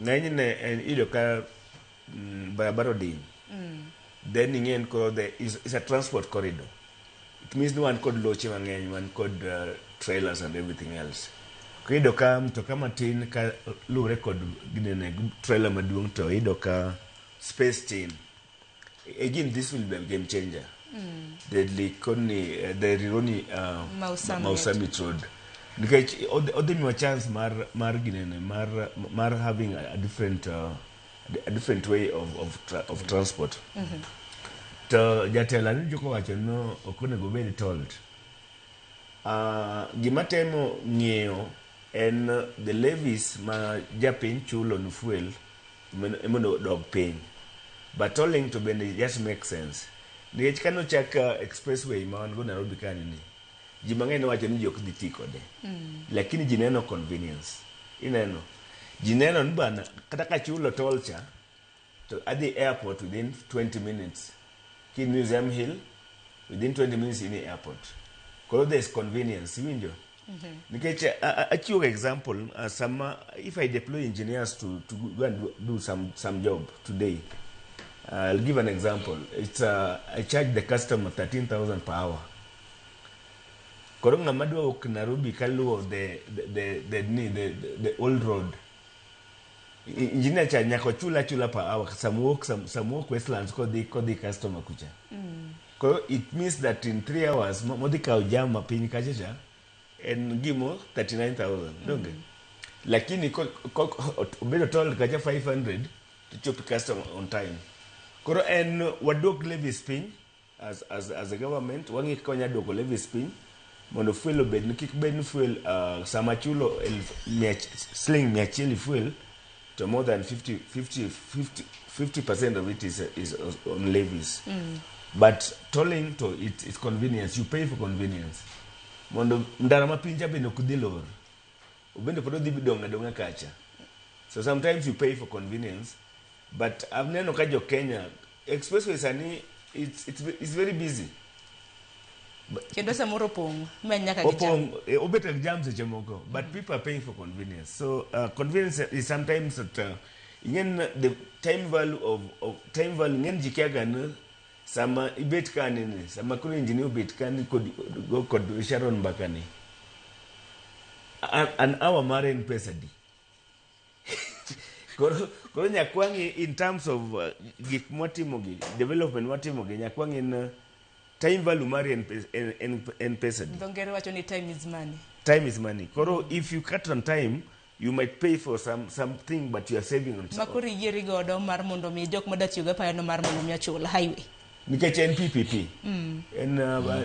Ng'enyne en iyudo ka barabara odiny. Then ing'e koro the is a transport corridor. It means ni wan kod loche mang'eny, wan kod trailers and everything else. Kiyudo ka mtoka matin ka luwore kod ginene trailer maduong' to iyudo ka space tin. Again, this will be a game changer. The Likoni, the Rironi Mau Summit. Mau Summit Road. Nikech odhi miwa chance mar ginene mar having a different way of transport. To jatelo awinjo kowacho no ok onego obed tolled. Gima temo ng'iyo en the levies ma japiny chulo ne fuel mondo odog piny. But tolling to bende just make sense. Nikech kanochak expressway ma wan go Nairobi kani ni, ji mang'eny nowacho ni ji ok dhi ti kode. Lakini ji neno convenience. Ineno. Ji neno ni bana kata kachulo toll cha to adhi airport within 20 minutes. Kin Museum Hill within 20 minutes in airport. Koro there's convenience, iwinjo? Nikech achiwo example, sama if I deploy engineers to go and do some job today, I'll give an example. It's I charge the customer 13,000 per hour. Koro ng'ama dwa wuok Nairobi kaluwo the, ni, the old road, engineer cha nyaka ochul achula per hour sama wuok sama wuok Westlands kodhi customer kucha. Koro it means that in 3 hours modhi kawo jam ma piny kacha cha en gimo 39,000 donge? Lakini ko obedo tolled kacha 500 to chopi customer on time. Koro en waduok levies piny as a government, wang'i kaka wanyalo duoko levies piny mondo fuel obed ni kik bed ni fuel sama chulo siling 100 fuel to more than 50 50 50 50% of it is on levies. But tolling to it's convenience. You pay for convenience. Mondo ndara ma piny cha bende ok dhi lor. Obende pod odhi dong' adong'a kacha. So sometimes you pay for convenience, but aneno ka jo Kenya expressway sani it's very busy. Kendo samoro opong' meny nyaka gi jam. Opong', obet gi jam seche moko, but people are paying for convenience. So convenience is sometimes that ing'en the time value of time value ng'en ji kia ga ni sama ibet ka nini sama koro engineer obet ka ni kod go kod Sharon mbaka ni an hour mare en pesa di. Koro nyaka wang'i in terms of gik mwatimo gi development mwatimo gi nyaka wang'i ni time value mari en pesa di. Dho ngere wacho ni time is money. Time is money. Koro if you cut on time, you might pay for something, but you are saving on Ma koro iyieri godo mar mondo mi jok mada tiyo gi apayano mar mondo mi ochul highway. Nikech en PPP,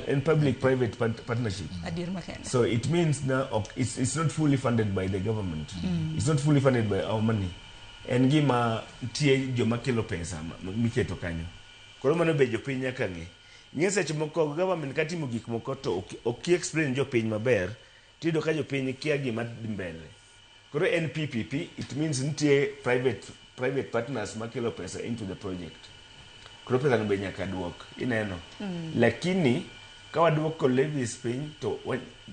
en public private partnership. Adier makende. So it means now ok, it's not fully funded by the government. It's not fully funded by our money. En gima nitie joma kelo pesa miketo kanyo. Koro mano be jopiny nyaka ng'e. Ing'e seche moko government katimo gik moko to ok explain jopiny maber, tiyudo ka jopiny kia gima dhi mbele. Koro en PPP, it means nitie private partners makelo pesa into the project. Koro pesa no be nyaka duok, ineno. Lakini ka waduoko levies piny to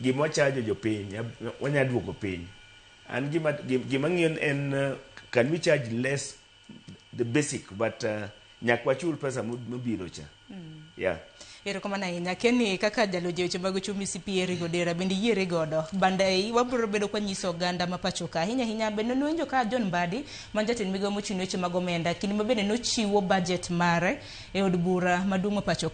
gima wachajo jopiny wanya duoko piny. An gima ng'iyo en can we charge less the basic, but nyaka wachul pesa mobiro cha. Yeah. Erokamano ahinya. Kenny, kaka jalony e weche mag uchumi CPA Rigo Dera, bende iyiere godo? Bende wabiro bedo kwanyiso oganda ma pacho ka. Ahinya ahinya bende nwinjo ka John Mbadi, ma jatend migawo mochung' ne weche mag omenda, kinde ma bende nochiwo budget mare e od bura maduong' ma pacho ka.